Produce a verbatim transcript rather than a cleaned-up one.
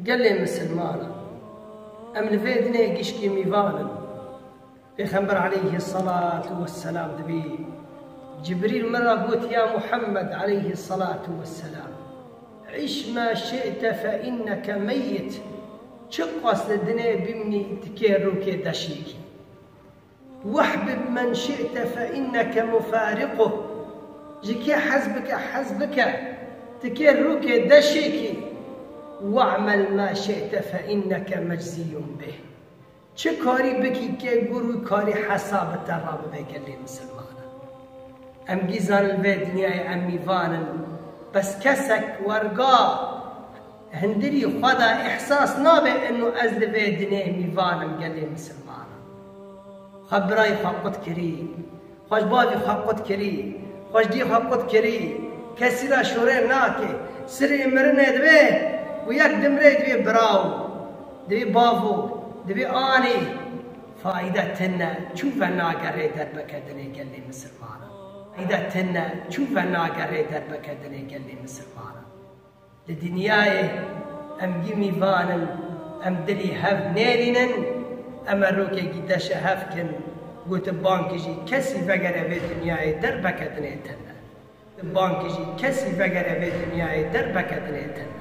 Gelê misilmanan, em li vê dinê gişkî mîvan in. Pêxember aleyhî selatu wesselam dibî, Cibrîl min re got, ya Muhammed aleyhî selatu wesselam, "İş ma şi'te fe inneke meyyit." Çiqas li dinê bimînî, tikê rûkê deşêkî. "Wahbib men şi'te fe inneke mufariquh." Ji kê hez bike, hez bike, tikê rûkê deşêkî. "Wa'mel ma şi'te fe inneke mecziyun bih." Çi karî bikî, kê gor wî karî hesabê te re bibe, gelê misilmanan. Em gîzan li vê dinyayê em mîvan in, bes kesek werga hindirî xwe de îhsas nabe, ino ez li vê dinê mîvan im, gelê misilmanan. Xwe birayê xwe qut kirî, xwe ji bavê xwe qut kirî, xwe ji dî xwe qut kirî, kesî re şorê nake, sirê mirinê dibe û yek dimrê divê birav, divê bavo, divê anê. Faîde tine, çû venagere derbeke dinê, gelê misilmanan. Faîde tine, çû venagere derbeke dinê, gelê misilmanan. Li dinyayê em gî mîvan in, em dilî hev nêrînin, em ê rokekî deşe hev kin, gotin bankijî kesî vegere vê dinyayê derbeke dinê tine. Bankijî kesî vegere vê dinyayê derbeke dinê tine.